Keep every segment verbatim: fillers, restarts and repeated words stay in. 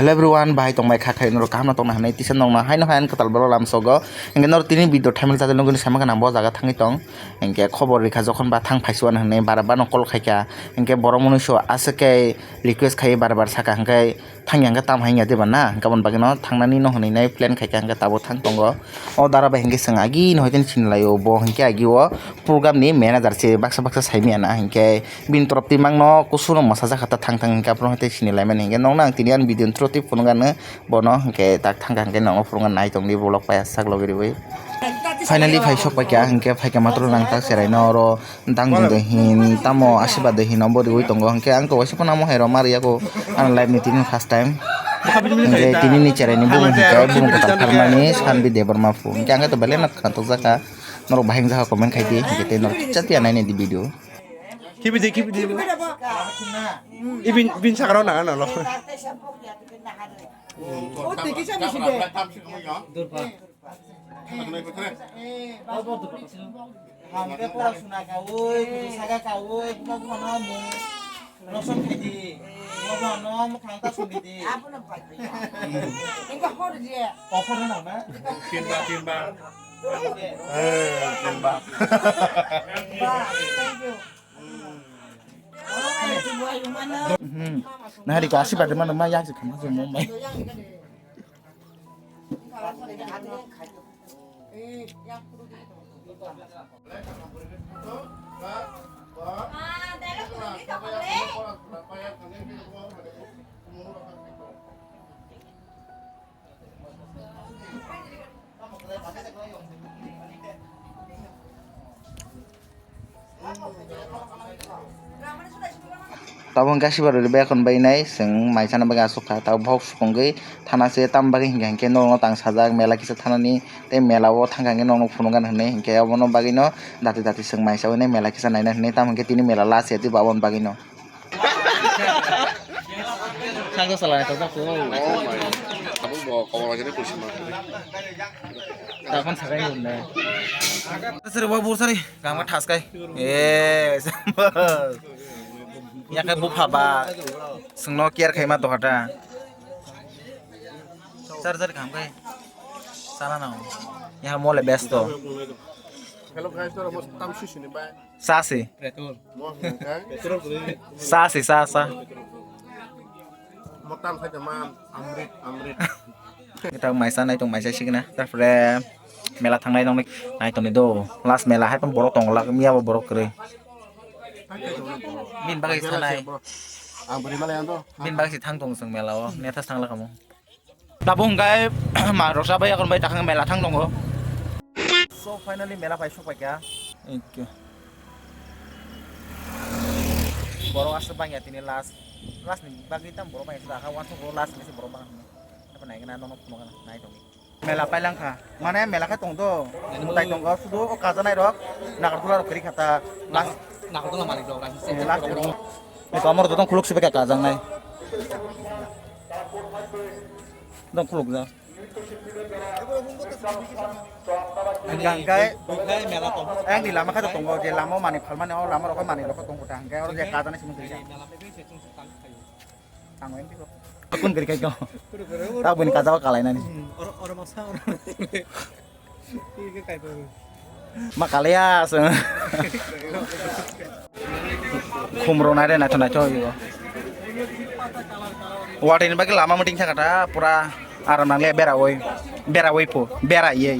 Hello everyone, bahai tongbai kha khe norok kaham no tongna hwnwi tisa nokna haino hayan kwtal bolo lamsogo. Hinkhe norok tini video thaimil chajak nugwi sama gana bo jaga thangwi tong. Hinkhe khobor rikha jokhon ba thang phaisuan hwnwi bara bano call khaikha. Hinkhe borok mwnwi so aswk khe request khai bar bar saka hinkhe thangya hinkhe tam haiya diba na? Hinkhe aboni bagwino thangnani no hwnwi nai plan khaikha hinkhe tabuk thang tongo. O dara bai hinkhe chwng agi no hoiteni sinilaio bo hinkhe agi o program ni manager se baksa baksa saimanya na hinkhe. Bini torop twi mangno kusu no mwsajak kha ta thang thang hinkhe aphuru hai tei sini laimani hinkhe nokno ang tini ani video ni through twi phunukgano bono hinkhe tak thang kha hinkhe nokno phunukgano nai tongdi vlog pai sak logi riwi. Finally phai sok paikha hinkhe phaikha matro nang tak cherai no oro dang ding ding hin tamo asiba de hin obo riwi tongo hinkhe ang to waisa phano amo hai roma riyago ani life ni tini first time. Hinkhe tini ni cherai ni bumung hinkhe bumung kwtal pharmani Sanbi Debbarma phu hinkhe ang to belai no khantokjak kha norok bahai wngjakha comment khai di hinkhe tei norok chat ya nai nai di video. Khibi de, khibi de. Ibin, ibin sakra na, na lo. O, tiki sa misi de. Hamke pora suna kawi, saga kawi, kuma kuma no mu. Rosom khaidi. Kuma kuma no mu khang ta sungidi. Abono pai. Inga hor je. Offer na na. Timba, timba. Eh, timba. Ba, thank you. Hmm. Nahari ko asiba de mano ma yak se khama se mo mai. Tabuk hwnkhe asiba rwdi bai, ekon bai nai chwng mai chana bagwi aswk kha. Tabuk box swkangwi thana se, tamo bagwi hinkha hinkhe norokno tang sajak mela kisa thanani, tei mela o thangkha hinkhe norokno phunukgana hinwi hinkhe obono bagwino dati dati chwng mai chaui nai mela kisa naina hinwi, tamo hinkhe tini mela last ya tei bo aboni bagwino. Saksa salai tongjak kho. Oh my God. Tabuk bo kobor bai jani kusi ma. Daphang sakai nung ne. Sari bo bur sari. Gama thas kai. Eh. Yakai bupha ba. Sengno care khaima dohata. Sar sar kham kai. Sana nang. Yaha mole besto. Hello guys, tora mo tam sisini bai. Sasi. Mo hwnka. Sasi, sa, sa. Mo tam sai man, amrit, amrit. Kita maisa nai tong maisa sikna. Tarpore mela thangnai tong nai tong do. Last mela hai tong borok tong lak miya bo borok kwrwi. Bin bagwi sanai. Ang beri mala yang to. Bin bagwi thang tong song mela o. Nethas thang lak mo. Tabuk hwnkhe ma rwchap bai, akon bai takhang mela thang tongo. So, finally mela bai sok paikha. Ekke. Borok aswk bangya tini last, last ni bagwi tam borok bangya se dakha, uansuk last ni se borok bangya. Apa naikhe na nono phunukgana nai tongdi. Mela pailangkha. Mane mela khe tongdo. Mutai tongo, sudu o kajanai rok. Nagarjula rok kwrwi kha ta. Last. Nagarjula malik rok, last. Eh, last rok. Eko amor jotong khuluk sibai kha kajaknai. Dong khuluk ja. Hingkha hingkhe, hingkhe mela tong. Ang ni lama khe tongo, je lama o manwi phalmani, o lama rok manwi rok tong kota, hingkhe oro je kajaknai simi kwrwi kha. Mela paigwi se chwng tang khayo. Tang wen tiko. Kun kwrwi kha ko. Ta bini kajak o kalainani. Hmm, oro, oro masa, oro. Ma kalaya se. Khumro nai re naithok naithok yo. Watini bagwi lama meeting thangkha ta pura aram nang le bera oi. Bera oi pho. Bera ye.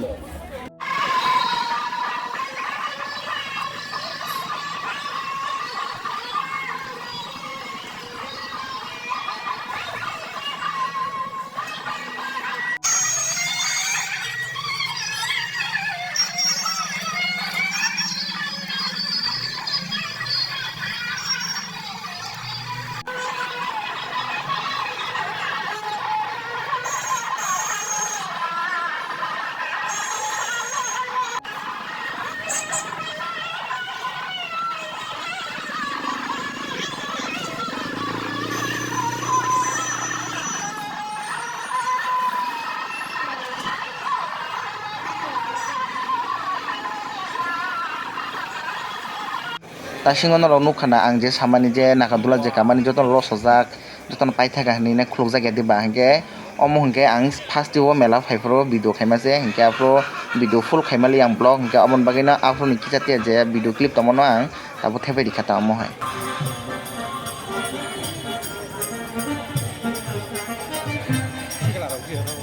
Tasingo norok nukha na ang je samani je Nagadula je kamani jotono losojak. Jotono paithaka hinwi khulukjak ya diba, hinkhe omo hinkhe ang first o mela phaiphuru video khaima se, hinkhe aphuru video full khaimali ang vlog, hinkhe aboni bagwino aphuruni kisa tiya je video clip tongmano ang abo thepai rikha ta omo hai.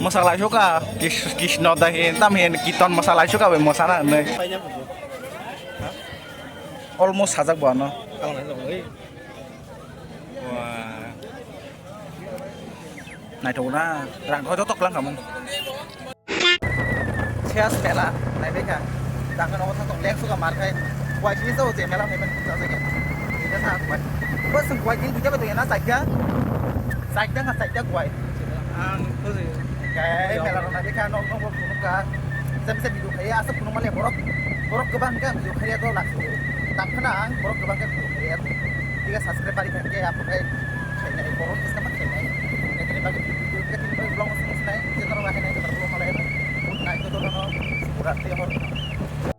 Mwsalaisukha, Kis-, Kisno da hin, tam hin, Kiton mwsalaisukha bai mwsana hinwi. Almost sajak bo ano. Naithok na, rang kho joto klang khamung. Sias mela, naibai kha. Dakha nogo thang tong lek suka mar khai. Kwai sini sa je mela naibai kha sa ja. Ida sa kwai. Bas kwai din duja beto yana sa kya? Sa kya ka sa kya kwai. Ang khuli. Kai mela rok naibai kha, nok nok phunuk kha. Sem sem video khaya asa phunuk male borok. Borok kwbang kha video khaya to laksu. Dakha na ang borok kwbang kha video khaya. Tiga subscribe bari kha ke apo kai. Khainai borok kisa ma khainai. Khainai bagi video kha tin bai vlog sung snai. Channel ba khainai channel vlog malai. Good night to dono. Surat te hor.